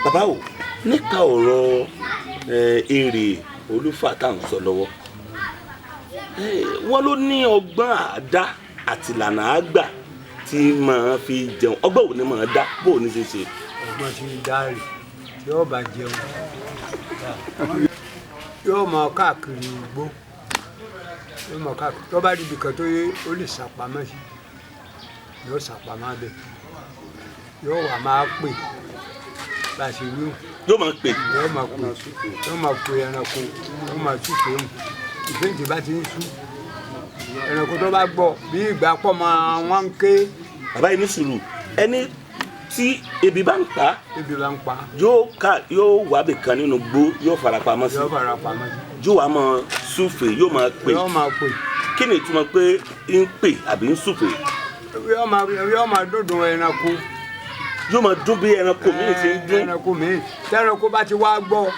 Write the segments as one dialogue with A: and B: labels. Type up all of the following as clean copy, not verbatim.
A: Bàbá o, nípa ọ̀rọ̀ èrè olúfà tá à ń sọ lọ́wọ́, wọ́n ló ní ọgbọ́n àdá àti ìlànà àgbà tí máa fi jẹun. Ọgbọ́n wo ni máa dá, bó o ní ṣe ṣe?
B: Ọgbọ́n tí ń dá rè, tí ó bá jẹun, yóò máa káàkiri igbó, yóò máa káàkiri. Tó bá rí ibì kan tó yẹ ó lè sàpamọ́ sí, yóò sàpamọ́ bẹ́ẹ̀, yóò wà máa pè bá a ṣe wí.
A: Yóò máa pè.
B: Yóò máa pè, yóò máa pè ẹranko, yóò máa súfèé hùn. Ìfẹ́ǹtì bá ti ń sú ẹranko, tó bá gbọ́ bí ìgbà pọ̀ máa wọ́n ń ké.
A: Bàbá yìí, ní sùúrù. Ẹni tí ebi bá ń pa,
B: ebi bá ń pa,
A: yóò ká, yóò wá bì kan nínú gbó, yóò fara pamọ́ sí.
B: Yóò fara pamọ́ sí.
A: Yóò wá máa súfèé, yóò máa pè.
B: Yóò máa pè.
A: Kí ni ìtumọ̀ pé ń pè àbí ń súfèé?
B: Yóò máa dúndùn ẹranko.
A: Yóò máa dún bí ẹranko míì ti ń dún.
B: Ẹranko míì, tẹranko bá ti wá gbọ́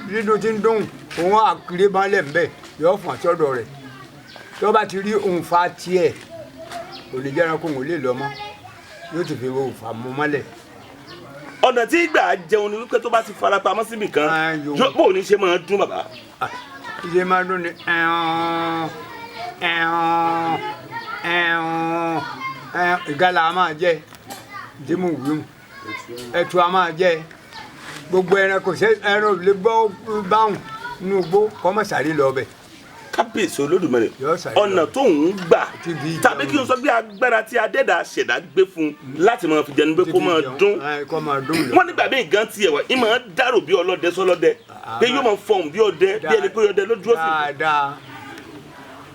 B: dídùn tí ń dùn, òun àkìrí balẹ̀ ń bẹ̀, yóò fún àtọ́dọ̀ rẹ̀. Tó bá ti rí òǹfà tiẹ̀, kò ní jẹ́ ẹranko òun lè lọ mọ́, yóò ti fi òǹfà mú mọ́lẹ̀.
A: Ọ̀nà tí gbà jẹun ni wípé tó bá ti fara pamọ́ síbì kan,
B: Ayò.
A: yóò bó ní ṣe máa dún, bàbá?
B: Ṣe máa dún ni ẹ̀hún ẹ̀hún ẹ̀hún ẹ̀hún. Ìgalà a máa jẹ tí mò ń wíwùn, ẹ̀tù a máa jẹ, gbogbo ẹran kò ṣe ẹran ò lè gbọ́ báwùn nínú igbó kọ́mọ̀sáré lọ bẹ̀.
A: Kábíyèsí Olódùmarè!
B: Yóò sáré
A: Ọ̀nà
B: lọ.
A: tó ń gbà
B: Tí fi jẹun.
A: tàbí kí n sọ pé agbára tí adẹ́dà ṣẹ̀dá gbé fún un láti máa fi jẹun pé kó máa dún.
B: Ẹ, kó máa dún lọ.
A: Wọ́n nígbà míì gan tiẹ̀ wá, ìmọ̀ dárò bí ọlọ́dẹ sọlọ́dẹ, pé yóò máa fọhùn bí ọdẹ, bí ẹni pé ọdẹ ló dúró sí.
B: Dáadáa,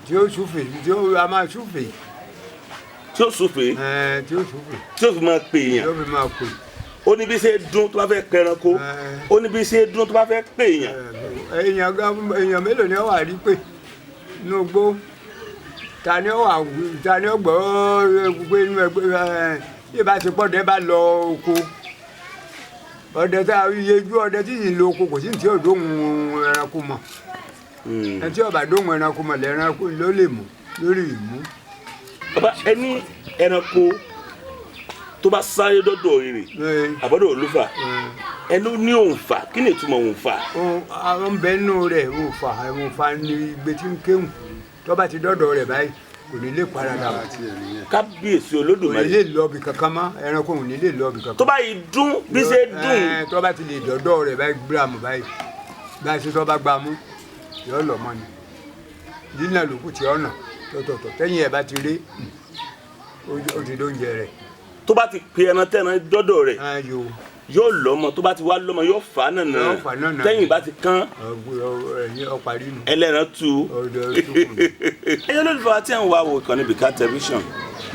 B: tí ó súfè, tí ó a máa súfè.
A: Tí ó súfèé.
B: Ẹ, tí ó súfè.
A: Tí ó fi máa pè
B: Tí
A: èèyàn.
B: ó fi máa pè.
A: Ó ní bí ṣe dún tó bá fẹ́ pẹranko. Ó ní bí ṣe dún tó bá fẹ́ pè èèyàn.
B: Èèyàn gan, èèyàn mélòó ni ó wà rí pé inú igbó? Ta ni ó wà, ta ni ó gbọ́ pé inú ẹgbẹ́ ẹ yìí bá ti pọ̀ dé bá lọ oko ọdẹ, tá a yejú ọdẹ tí sì ń lo oko, kò sí ní tí ò dóhùn ẹranko mọ̀. Ẹ tí ó bá dóhùn ẹranko mọ̀ lẹ́ranko ló lè mú lórí ìmú.
A: Bàbá, ẹni ẹranko tó bá sáré dọ́dọ̀ èrè àbọ̀dọ̀ olúfà, ẹnu ní òǹfà. Kí ni ìtumọ̀ òǹfà?
B: Àwọn bẹ nínú rẹ̀, òǹfà, òǹfà ni igbe tí ń kéwùn. Tó bá ti dọ́dọ̀ rẹ̀ báyìí, kò ní lè paradà mọ́.
A: Kábíyèsí
B: Kò ní
A: Olódùmarè!
B: lè lọ ibì kankan mọ́, ẹranko ò ní lè lọ ibì kankan.
A: Tó bá yìí dún bí ṣe dún.
B: Ẹ, tó bá ti lè dọ́dọ̀ rẹ̀ báyìí, gbéramù báyìí, bá a ṣe tó bá gbà mú, yọ lọ mọ́ ni dínà lókù tí ọ̀nà tọ̀tọ̀tọ̀ tẹ́yìn ẹ̀ bá ti rí, ó ti dóúnjẹ rẹ̀.
A: Tó bá ti pe ẹran tẹ́ran dọ́dọ̀ rẹ̀,
B: Ayò.
A: yóò lọ́mọ. Tó bá ti wá lọ́mọ, yóò fà á nànà.
B: Yóò fà á nànà.
A: Tẹ́yìn bá ti kán,
B: ẹ̀yìn ọ̀parí nù.
A: Ẹlẹ́ran tu.
B: Ọ̀dọ̀ tukùn.
A: Ẹyọ olólùfẹ́ wa tí à ń wá wo ìkànnì Bìkà Tẹlifíṣàn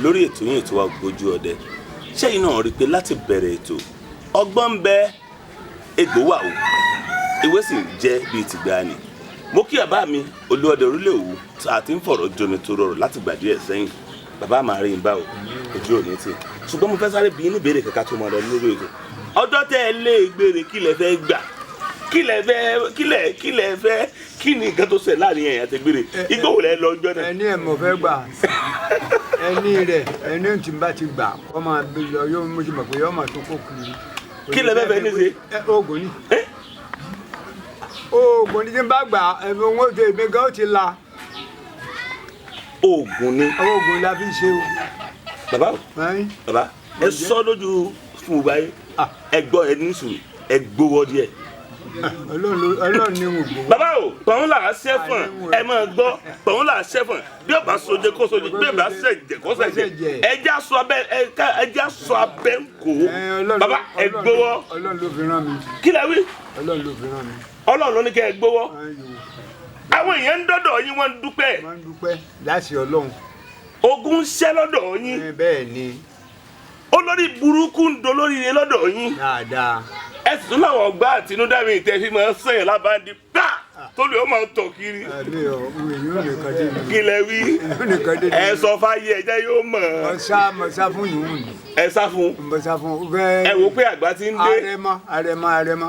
A: lórí ètò yín, ètò wa Ògbójú Ọdẹ, ṣẹ́yìn náà rí i pé láti bẹ̀rẹ̀ ètò, ọgbọ́n ń bẹ, egbò wà o, ewé sì ń jẹ́ bíi tìgbàanì. Mo kí bàbá mi Olúọdẹ Orílẹ̀ Òwú tá a ti ń fọ̀rọ̀ jomi tó rọrùn láti gbà díẹ̀ sẹ́yìn. Bàbá, máa rí n bá o, ojú òní tì. Ṣùgbọ́n mo fẹ́ sáré bí ní ìbéèrè kankan tó máa lọ lórí ètò. Ọjọ́ tẹ́ ẹ lé gbére, kí lẹ fẹ́ gbà, kí lẹ fẹ́, kí lẹ fẹ́? Kí ni nǹkan tó ṣe láàrin ẹ̀yà àti gbére? Igbó wò lẹ lọ ọjọ́ náà?
B: Ẹni ẹ̀ mọ̀ fẹ́ gbà, ẹni rẹ̀, ẹni tí n bá ti gbà kọ́ máa bí lọ, yóò mú ti mọ̀ pé yóò máa tó kó kiri.
A: Kí lẹ fẹ́ fẹ́ ní ṣe?
B: Ẹ, oògùn ni, oògùn ni. Tí n bá gbà ẹ̀mí owó tó èmi gan ó ti la.
A: Oògùn ni?
B: Oògùn la fi ṣe o.
A: Bàbá o!
B: Ẹ́n?
A: Bàbá, ẹ sọ lójú fún wa yìí. Ẹ gbọ́, ẹ ní sùúrù, ẹ gbówó díẹ̀.
B: Ọlọ́run ní mo gbowó.
A: Bàbá o, pọ̀n là á ṣẹ́fọ̀n. Ẹ máa gbọ́, pọ̀n là á ṣẹ́fọ̀n. Bí ọba soje kó soje, bí ọba ṣẹ̀jẹ̀ kó ṣẹ̀jẹ̀. Ẹja sọ abẹ, ẹja sọ abẹ ń kó.
B: Ẹ́n, Ọlọ́run
A: Bàbá, ẹ gbówó.
B: Ọlọ́run ló fi rán mi.
A: Kí lẹ wí?
B: Ọlọ́run ló fi rán mi.
A: Ọlọ́run ló ní kẹ́ ẹ gbówó.
B: Ẹ́n, yòó.
A: Àwọn èèyàn ń dọ́dọ̀ yín, wọ́n ń dúpẹ́.
B: Máa ń dúpẹ́ láti Ọlọ́run.
A: Ogun ń ṣẹ́ lọ́dọ̀ yín.
B: Ẹ́n, bẹ́ẹ̀ ni.
A: Olórí burúkú ń dolóríire lọ́dọ̀ yín.
B: Dáadáa.
A: Ẹ sì tún láwọn ọgbà àtinúdá mi tẹ fi máa ń sẹ̀yìn lábàndí gbà tó lè ó máa tọ̀ kiri.
B: Ẹ̀mí ọ̀ èyí ò nìkan dé mi.
A: Kí lẹ wí?
B: Èyí ò nìkan dé mi.
A: Ẹ sọ fáyé, ẹ jẹ́ yóò mọ̀.
B: Mọ̀sá mọ̀sá fún yìí ni.
A: Ẹ sá fún.
B: Mọ̀sá fún bẹ́ẹ̀.
A: Ẹ wò pé àgbà ti ń dé.
B: Arẹmọ, arẹmọ, arẹmọ.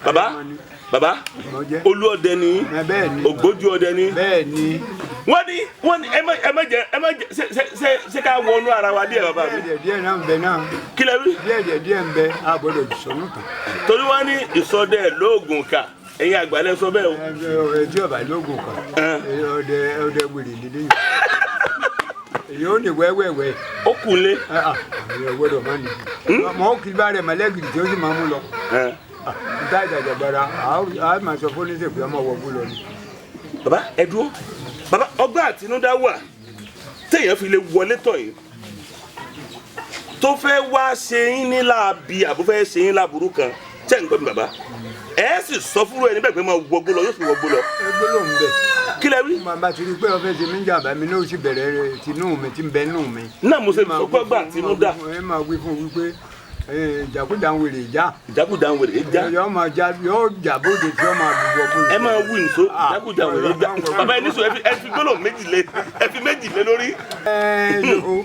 A: Bàbá,
B: Arẹmọ ni.
A: bàbá!
B: Mo jẹ́.
A: Olúọdẹ ni.
B: Ẹ, bẹ́ẹ̀ ni.
A: Ògbójú ọdẹ ni.
B: Bẹ́ẹ̀ ni.
A: Wọ́n ní ẹ má jẹ ṣé ká wọnú ara wa díẹ̀, bàbá mi?
B: Díẹ̀ díẹ̀ náà ń bẹ náà.
A: Kí lẹ wí?
B: Díẹ̀ díẹ̀ ń bẹ, a gbọ́dọ̀ sọnù tán.
A: Torí wọ́n ní ìsọdẹ lóògùn kà, ẹ̀yin àgbàlẹ̀ sọ bẹ́ẹ̀ o.
B: Ẹ tí ọba lóògùn kan, ọdẹ wèrè lílé yìí, èyí ó ní wẹ́wẹ́wẹ́.
A: Ó kù lé.
B: Ẹ gbọ́dọ̀ má ní mọ kí bá rẹ mọ̀lẹ́gìrì tí ó sì máa mú lọ níta ìjàjàgbara, a máa sọ fún oníṣègùn ọmọ wọgbó lọ ni.
A: Bàbá, ẹ dúró. Bàbá, ọgbọ́n àtinúdá wà téèyàn fi lè wọlé tọ̀ yín tó fẹ́ wá ṣe yín ní láabi àbó fẹ́ ṣe yín láburú kan, ṣé ń gbọ́ mi, bàbá? Ẹ sì sọ fúru ẹni bẹ́ẹ̀ pé máa wọgbó lọ, yóò sì wọgbó lọ.
B: Ẹ gbọ́dọ̀ ń bẹ̀.
A: Kí lẹ wí?
B: Màá ti rí i pé ọfẹ́ ṣe mí ń jàmbá mi náà, ó sì bẹ̀rẹ̀ tinú mi ti ń bẹ nù mi.
A: Náà mo ṣe sọ pé ọgbọ́n àtinúdá.
B: Ẹ máa wí fún wípé ìjàkújà ń wèrè ìjà.
A: Ìjákújà ń wèrè já.
B: Yọ máa já, yọ jà bóde tí yọ máa dùbọ̀ bóde.
A: Ẹ máa wí nìṣó, ìjákújà ń wèrè já. Bàbá, ẹ níṣó, ẹ fi gbólóhùn méjì lé, ẹ fi méjì lé lórí.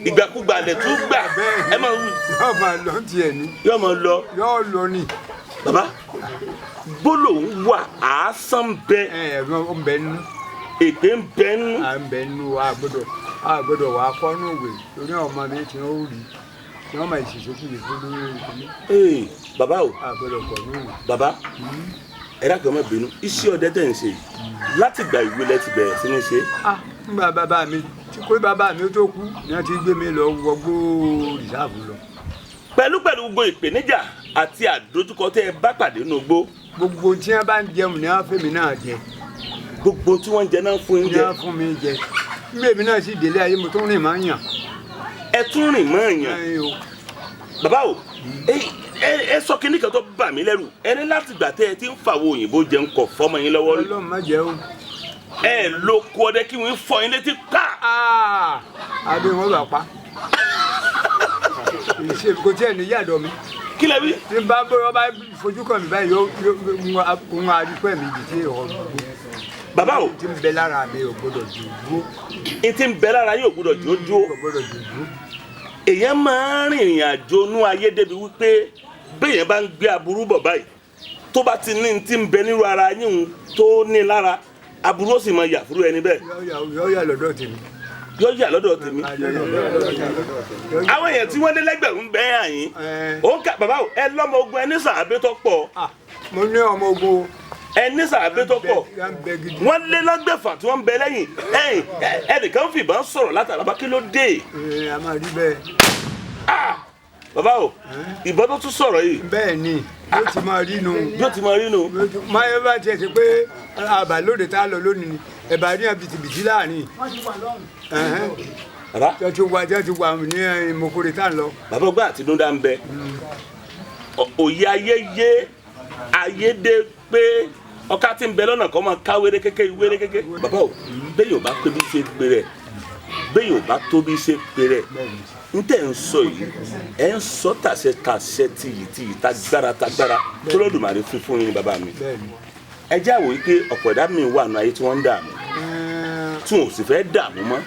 A: Ìgbàkúgbà lẹ̀ tún gbà, ẹ máa wí.
B: Yọ máa lọ tiẹ̀ ní.
A: Yọ máa lọ.
B: Yọ lọ ni.
A: Bàbá, gbólóhùn wà, àásán bẹ.
B: Ẹ ẹ ń bẹ nínú.
A: Èpè ń bẹ nínú.
B: À ń bẹ nínú, a gbọ́dọ̀ wà á kọ́ nù wè torí àwọn ọmọ mi ti ń rí tí wọ́n máa ṣiṣẹ́ kú yìí fún lórí ìkíní.
A: Ee, bàbá o.
B: A gbọ́dọ̀ kọ́ nù wè.
A: Bàbá, ẹ dákun, ẹ má bínú, iṣẹ́ ọdẹ tẹ̀ ń ṣe yìí, láti gbà ìwé lẹ ti bẹ̀rẹ̀ sí ní ṣe?
B: Ah, nígbà bàbá mi tí kó bàbá mi tó kú ni wọ́n ti gbé mi lọ wọgbó rìsáàfù lọ.
A: Pẹ̀lú gbogbo ìpèníjà àti àdójúkọ tẹ́ ẹ bá pàdé nínú igbó.
B: Gbogbo tí wọ́n bá ń jẹun ni wọ́n fẹ́ mi náà jẹ.
A: Gbogbo tí wọ́n ń jẹ náà fún yín
B: ni
A: jẹ.
B: Wọ́n fún mi jẹ. Nígbà èmi náà sì délé ayé, mo tún rìn máa ń yàn.
A: Ẹ tún rìn mọ́ èèyàn.
B: Ẹyin o.
A: Bàbá o, ẹ sọ kinní kan tó bà mí lẹ́rù. Ẹ ní láti gbà tẹ́ ẹ ti ń fàwọn òyìnbó jẹun kọ̀ fọ́mọ yín lọ́wọ́ rí.
B: Ọlọ́run má jẹ́ o.
A: Ẹ ló kó ọdẹ kí wọ́n fọ yín létí ká.
B: Ah, àbí wọn bá pa ìṣe kò tí ẹ ní yàdọ̀ mi.
A: Kí lẹ wí?
B: Tí n bá bọ́ bá fojú kàn mí báyìí, yóò ń adúpẹ́ mi jì tí ọ̀
A: Bàbá o.
B: tí ń bẹ lára mi ò gbọ́dọ̀ jù dúró.
A: N ti ń bẹ lára yóò gbúdọ̀ jó dúró.
B: Ò gbọ́dọ̀ jù dúró.
A: Èèyàn máa ń rìnrìn àjò inú ayé débi wípé béèyàn bá ń gbé aburú bọ̀ báyìí, tó bá ti ní ti ń bẹ nírú ara yín un tó ní lára, aburú ó sì máa yà fúrú ẹni bẹ́ẹ̀.
B: Yọ yà lọ́dọ̀ tèmi.
A: Yóò yà lọ́dọ̀ tèmi.
B: Yọ yà lọ́dọ̀ tèmi.
A: Àwọn èèyàn tí wọ́n lé lẹ́gbẹ̀rún bẹ́ẹ̀ àyín. Ó ń kà, bàbá o, ẹ lọ́mọ ogun, ẹ ní sàábé tó pọ̀.
B: Ah, mo ní ọmọ ogun o.
A: Ẹ ní sàábé tó pọ̀.
B: Yà ń bẹ gidi.
A: Wọ́n lé lọ́gbẹ̀fà tí wọ́n ń bẹ lẹ́yìn ẹ̀yìn ẹnìkan fìbọn sọ̀rọ̀ látara. Bàbá, kí ló dé?
B: Ẹ a máa rí bẹ́ẹ̀.
A: Ah! Bàbá o, ìbọn tó tún sọ̀rọ̀ yìí.
B: Bẹ́ẹ̀ ni yóò ti máa rí nu.
A: Yóò ti máa rí nu.
B: Máyé bá tiẹ̀ ṣe pé àbá lóde tá a lọ lónìí ni ẹ̀bà ní bìtìbìtì láàrin. Ẹ̀hẹ́n.
A: Bàbá.
B: Jẹ́ ti wà ní mokore tá a lọ.
A: Bàbá, ọgbà àtinúdá ń bẹ. Òye ayé yé ayé dé pé ọká tí ń bẹ lọ́nà kan máa ká wéré kéké wéré kéké. Bàbá o, bẹ́ẹ̀ yóò bá pé bí ṣe pé rẹ̀, bẹ́ẹ̀ yóò bá tó bí ṣe pé rẹ̀, n tẹ̀ ń sọ yìí, ẹ̀ ń sọ tàṣẹ tàṣẹ, tìyì tìyì, tagbára tagbára tó lọ́dùmarè fún fún yín, bàbá mi.
B: Bẹ́ẹ̀ni.
A: Ẹ jẹ́ àwòye pé ọ̀pọ̀ ẹ̀dá mi wà nù ayé tí wọ́n ń dààmú, tí wọn ò sì fẹ́ dààmú mọ́.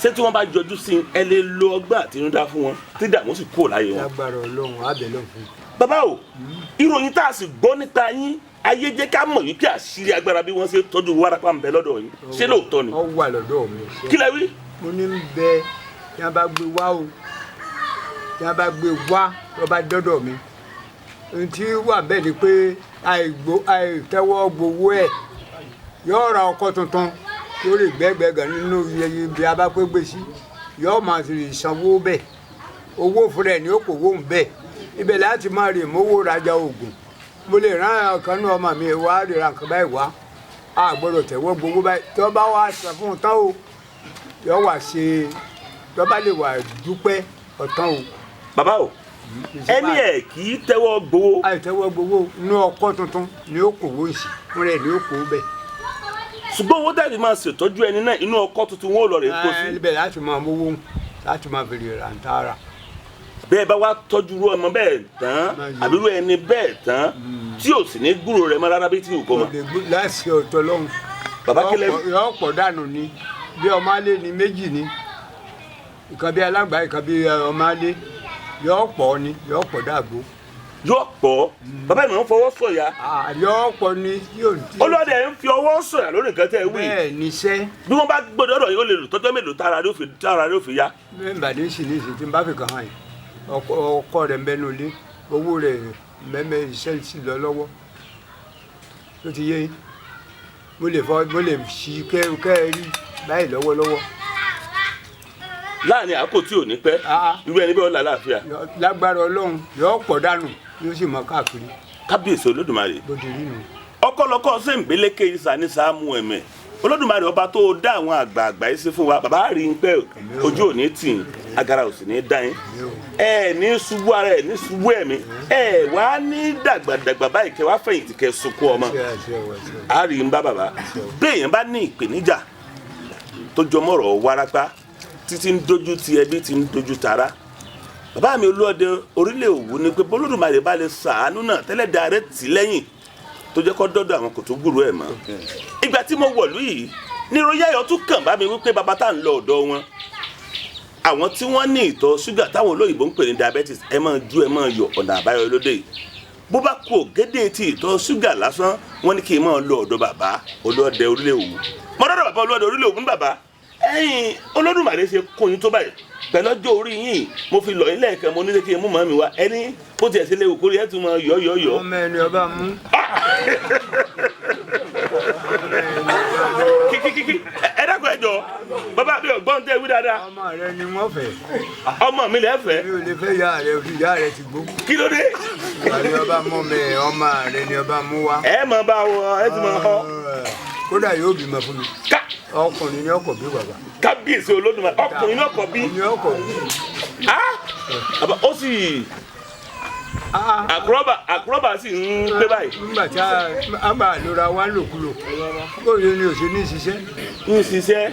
A: Ṣé tí wọ́n bá jọjú sí i, ẹ lè lo ọgbọ́n àtinúdá fún wọn tí dààmú sì kúrò láyé wọn?
B: Lágbára Ọlọ́run, abẹ lọ fún.
A: Bàbá o, ìròyìn tá a sì gbọ́ nípa yín, ayé jẹ́ ká mọ̀ wípé àṣírí agbára bí wọ́n ṣe tọ́jú wárápá ń bẹ lọ́dọ̀ yín. Ṣé lóòótọ́ ni?
B: Ọ wà lọ́dọ̀ mi.
A: Kí lẹ wí?
B: Mo ní ń bẹ tí wọ́n bá gbé wá o, tí wọ́n bá gbé wá tó bá dọ́dọ̀ mi. Ohun tí wà bẹ́ẹ̀ ni pé àìgbó àìtẹ́wọ́ gbowó ẹ̀, yóò ra ọkọ̀ tuntun tó lè gbẹ́gbẹ́ gan nínú iye ibi abápé gbé sí, yóò máa sì sanwó bẹ́ẹ̀, owó fúnra ẹ̀ ní ó kò wó ń bẹ́ẹ̀, ibẹ̀ láti máa rè mówó rajà oògùn. Mo lè rán ọ̀kan ní ọmọ mi wá rè ra nǹkan báyìí wá, a gbọ́dọ̀ tẹ̀wọ́ gbowó báyìí. Tó bá wá san fún un tán o, yóò wá ṣe tó bá lè wà dúpẹ́ ọ̀tán o.
A: Bàbá o, ẹni ẹ kì í tẹ́wọ́ gbowó.
B: Àìtẹ́wọ́ gbowó, inú ọkọ̀ tuntun ni ó kò wó sí fúnra ẹ̀ ní ó kò bẹ́ẹ̀.
A: Ṣùgbọ́n owó tàbí máa ṣètọ́jú ẹni náà, inú ọkọ̀ tuntun wọn ò lọ rè kó sí.
B: Ibẹ̀ láti máa mówó láti máa fèrè rà ń tààrà.
A: Bẹ́ẹ̀ bá wá tọ́jú irú ọmọ bẹ́ẹ̀ tán, àbí irú ẹni bẹ́ẹ̀ tán, tí ò sì ní gbúrò rẹ̀ mọ́ rárá bí tí ò kọ́ mọ́.
B: Láti ọ̀tọ̀ lọ́hùn.
A: Bàbá, kí lẹ
B: Yọ pọ̀ dànù ni, bí ọmọ alẹ́ ni méjì ni, ìkan bí alágbá, ìkan bí ọmọ alẹ́, yọ pọ̀ ni, yọ pọ̀ dàgbò.
A: Yóò pọ̀. Bàbá mi ń fọwọ́ sọ̀yà.
B: Yóò pọ̀ ni yóò tí.
A: Olóde ń fi ọwọ́ sọ̀yà lórí nǹkan tẹ́ ẹ wí.
B: Bẹ́ẹ̀ ni iṣẹ́.
A: Bí wọ́n bá gbọ́dọ̀ ọ̀dọ̀ yóò lè lò tọ́jọ́ mélòó tára rẹ̀ ó fi yá.
B: Mẹ́mbà ní sì ní ìsìn tí n bá fi kàn án yìí, ọkọ rẹ̀ ń bẹnu ilé, owó rẹ̀ mẹ́mẹ́ iṣẹ́ sì lọ lọ́wọ́. Ló ti yé yín. Mo lè fọ, mo lè ṣí kẹ́ ẹ rí báyìí lọ́wọ́lọ́wọ́.
A: Láàrin àkókò tí ò ní pẹ́, irú ẹni bẹ́ẹ̀ ó lálàáfíà.
B: Lágbára Ọlọ́run yóò pọ̀ dànù, yóò sì mọ káàkiri.
A: Kábíyèsí Olódùmarè.
B: Bó ti rí nù.
A: Ọkọlọkọ sèǹgbélékè ìsà ní sàmú ẹ̀mẹ̀. Olódùmarè ọba tó dá àwọn àgbààgbà yìí sí fún wa, bàbá rí i pẹ́, ojú ò ní tì í, agara ò sì ní dá yín. Ẹ ní ṣubú ara, ẹ ní ṣubú ẹ̀mí, ẹ wá ní dàgbàdàgbà báyìí kẹ wá fẹ̀yìntì kẹ sunkún ọmọ. A rí i ń bá bàbá. Béèyàn bá ní ìpèníjà tó jọmọ́rọ̀ wárápá títí ń dojú ti ẹbí, ti ń dojú tara, bàbá mi Olúọdẹ Orílẹ̀ Òwú ni pé b'Olódùmarè bá lè sàánú náà tẹ́lẹ̀ darẹ́ tì lẹ́yìn tó jẹ́ kó dọ́dọ̀ àwọn kò tó gbúrú ẹ̀ mọ́. Ìgbà tí mo wọ̀lú yìí ní ìròyìn ayọ̀ tún kàn bá mi wípé bàbá tá à ń lọ ọ̀dọ̀ wọn, àwọn tí wọ́n ní ìtọ̀ ṣúgà táwọn olóyìnbó ń pè ní diabetes, ẹ máa ju ẹ máa yọ ọ̀nà àbáyọ lóde yìí. Bó bá kú ògédè tí ìtọ̀ ṣúgà lásán, wọ́n ní kí n máa lọ ọ̀dọ̀ bàbá Olúọdẹ Orílẹ̀ Òwú. Mo dọ́dọ̀ bàbá Olúọdẹ Orílẹ̀ Òwú ní bàbá ẹ̀yin Olódùmarè ṣe kún yín tó báyìí pẹ̀lú ọjọ́ orí yín, mo fi lọ ilé ẹ̀kan, mo ní kí n mú màmí wá, ẹni bó tiẹ̀ ṣe léwu kórè ẹ̀ tún máa yọ̀ yọ̀ yọ̀.
B: Ọmọ ẹni ọba mú.
A: Kíkíkíkí ẹ dákun ẹ jọ bàbá mi ò gbọ́n tẹ́ wí dáadáa.
B: Ọmọ rẹ ni wọ́n fẹ́.
A: Ọmọ mi lẹ fẹ́.
B: Mi ò lè fẹ́ ìyá rẹ, ìyá rẹ ti gbó.
A: Kí ló dé?
B: Ìyá ni ọba mú mi, ọmọ rẹ ni ọba mú wá.
A: Ẹ mọ bá wọ ẹ ti mọ họ.
B: Kódà yóò bímọ fún mi. Ọkùnrin ni ọkọ bí bàbá.
A: Kábíyèsí Olódùmarè, ọkùnrin ni ọkọ bí.
B: Ni ọkọ bí.
A: Ó sì àkúrọ́bà sì ń gbé báyìí.
B: Nígbà tí a bá lora wa lòkulò, kó yẹ ni òṣèlú ní ṣiṣẹ́.
A: Ń ṣiṣẹ́.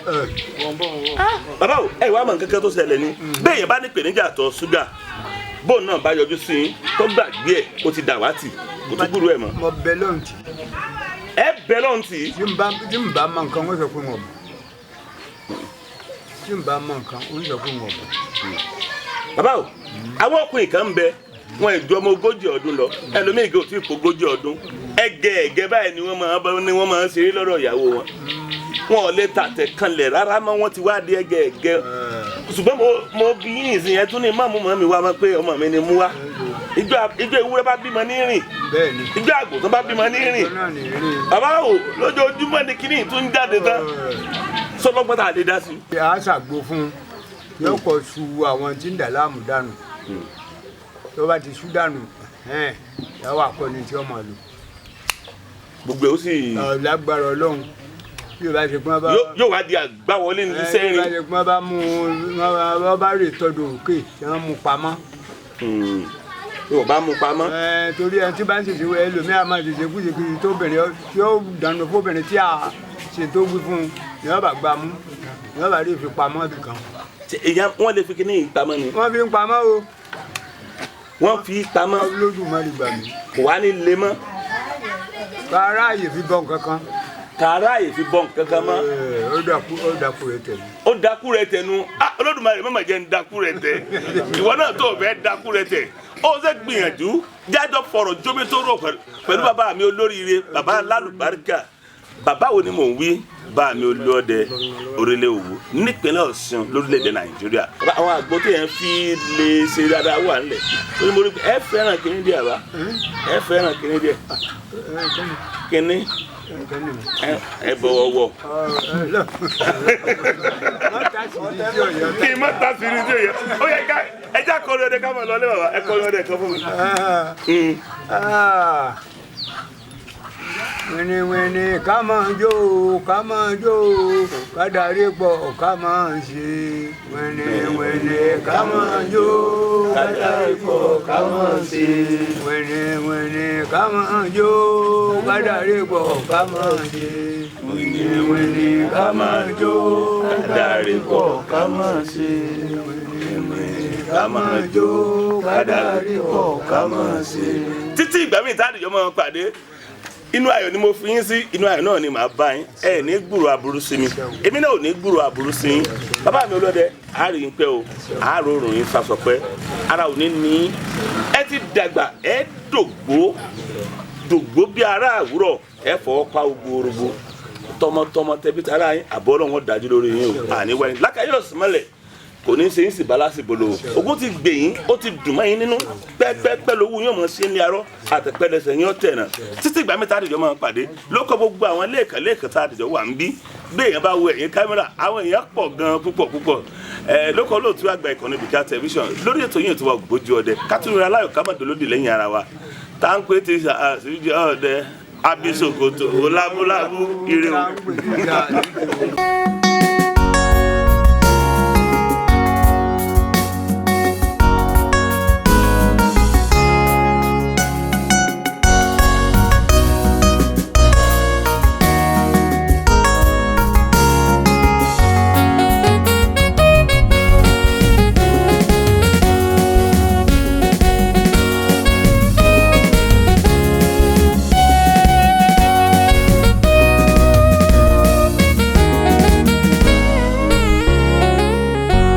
A: Bàbá o, ẹ wá mọ̀ nǹkan kan tó ṣẹlẹ̀ ni. Bẹ́ẹ̀ yẹn bá ní ìpèníjà tọ̀ ṣúgà, bóun náà bá yọjú sí i, tó gbàgbé ẹ̀, ó ti dàwátì, kò tún gbúrú ẹ̀ mọ́.
B: Mo bẹ lọ́hùn tì.
A: Ẹ bẹ lọ́hùn tì.
B: Tí n bá mọ nǹkan, wọ́n sọ pé wọ́n mọ̀. Tí n bá mọ nǹkan, wọ́n sọ pé wọ́n mọ̀.
A: Bàbá o, àwọn ọkùnrin kan ń bẹ, wọn ìjọ ọmọ 40 ọdún lọ, ẹlòmíì kò tí ì kó 40 ọdún, ẹgẹ ẹgẹ báyìí ni wọ́n máa ń ṣeré lọ́dọ̀ ìyàwó wọn. Wọn ò lè tàtẹ̀ kanlẹ̀ rárá mọ́, wọ́n ti wá di ẹgẹ ẹgẹ. Ṣùgbọ́n mo bí yín ìsìn yẹn tún ní má mú mọ́ mi wá mọ́ pé ọmọ mi ni mú wá. Ìjọ ewúrẹ́ bá bímọ ní rìn, ìjọ àgùntàn bá bímọ ní rìn. Bàbá o, lójoojúmọ́ ni kíní tún jáde tán, sọlọ́gbọ́n tá a lè dá sí.
B: A ṣàgbo fún un, yóò kọ su àwọn tí ń dà láàmú dànù. Tó bá ti sú dànù, yàwó akọni tí ó máa lò.
A: Gbogbo ẹ̀ ó sì.
B: Lágbára Ọlọ́run bí o bá ṣe pọ́n bá.
A: Yóò wá di àgbáwọlé ní sẹ́rin.
B: Bí o bá ṣe pọ́n bá mú wọn bá rè tọ́jú òkè tí wọ́n mú pamọ́.
A: Yóò bá mú pamọ́.
B: Torí ẹni tí bá ń ṣèṣe ẹlòmíà máa ṣèṣe kúṣekúṣe tó bìnrin tí ó dànù fóbìnrin tí a ṣe tó wí fún un ni wọ́n bá gbá mú ni wọ́n bá rí fi pamọ́ ibì kan.
A: Ìyá wọn lè fi kíní ìpamọ́ ni.
B: Wọ́n fi ń pamọ́ o.
A: Wọ́n fi pamọ́.
B: Olódùmarè gbà mí.
A: Kò wá ní lè mọ́.
B: Kàrá àyè fi bọ́ nǹkan kan.
A: Kàrá àyè fi bọ́ nǹkan kan mọ́.
B: Ó dákú rẹ tẹ̀nu.
A: Ó dákú rẹ tẹ̀nu. Olódùmarè má mà jẹ́ ń dákú rẹ tẹ̀. Ìwọ náà tó fẹ́ dákú rẹ tẹ̀. Ó ṣe gbìyànjú jájọ fọ̀rọ̀ jómi tó rò pẹ̀lú bàbá mi olóríire, bàbá alálùbáríkà. Bàbá wo ni mò ń wí? Bá mi Olúọdẹ Orílẹ̀ Òwú nípínlẹ̀ Ọ̀ṣun lórílẹ̀‐èdè Nàìjíríà. Àwọn àgbo tí yẹn fi lè ṣe dáadáa wà nílẹ̀. Ó ní mo rí pé ẹ fẹ́ràn kíní díẹ̀ bá. Ẹ fẹ́ràn kíní díẹ̀. Kíní ẹ bọ̀wọ̀ wọ̀. Kí n má ta sí ní tí ò yẹ. Ó yẹ ká ẹ já kọrin ọdẹ ká máa lọ lé bàbá. Ẹ kọrin ọdẹ kan fún mi.
B: Wìnìwìnì ká máa jó, ká máa jó, ká darí pọ̀ ká máa ṣe. Wìnìwìnì ká máa jó, ká darí pọ̀ ká máa ṣe. Wìnìwìnì ká máa jó, ká darí pọ̀ ká máa ṣe. Wìnìwìnì ká máa jó,
A: ká darí pọ̀ ká máa ṣe. Wìnìwìnì ká máa jó, ká darí pọ̀ ká máa ṣe. Títí ìgbà míì tá a dìjọ́ máa pàdé. Inú ayọ̀ ni mo fi yín sí, inú ayọ̀ náà ni màá bá yín. Ẹ ní gbúrò aburú sí mi, èmi náà ò ní gbúrò aburú sí yín. Bàbá mi Olúọdẹ, àárín yín pẹ́ o, àárò òrùn yín sasọpẹ́, ara ò ní ní ẹ ti dàgbà, ẹ dògbó dògbó bí ara àwúrọ̀, ẹ fọwọ́ pa ogbó orogbo tọmọtọmọ tẹbi tara yín, àbọ̀ Ọlọ́run dájú lórí yín o. Àní wẹ́ni lákàyè ọ̀sìnmọ́lẹ̀ kò ní í ṣe yín sì balasi bolo. Ogun ti gbè yín, ó ti dùn mọ́ yín nínú pẹ́pẹ́pẹ́ lówó yín ò mọ̀ sí ní arọ́ àtẹ̀pẹ́lẹsẹ̀ yín ó tẹ̀ náà títí ìgbà mẹ́ta àdìjọ́ máa ń pàdé lóko. Gbogbo àwọn lẹ́ẹ̀kan lẹ́ẹ̀kan tá àdìjọ́ wà ń bí bí èèyàn bá wo ẹ̀yìn kámẹ́rà, àwọn èèyàn pọ̀ gan púpọ̀ púpọ̀. Ẹ lóko olóòtú àgbà ìkànnì Bìkà Tẹlifíṣàn lórí ètò yìí, ètò wa Ògbójú Ọdẹ, kátìrì aláyọ̀ kámọ̀dé lẹ́yìn ara wa tá ń pè tí àṣìjọ ọdẹ abisokoto lábúlábú ire o.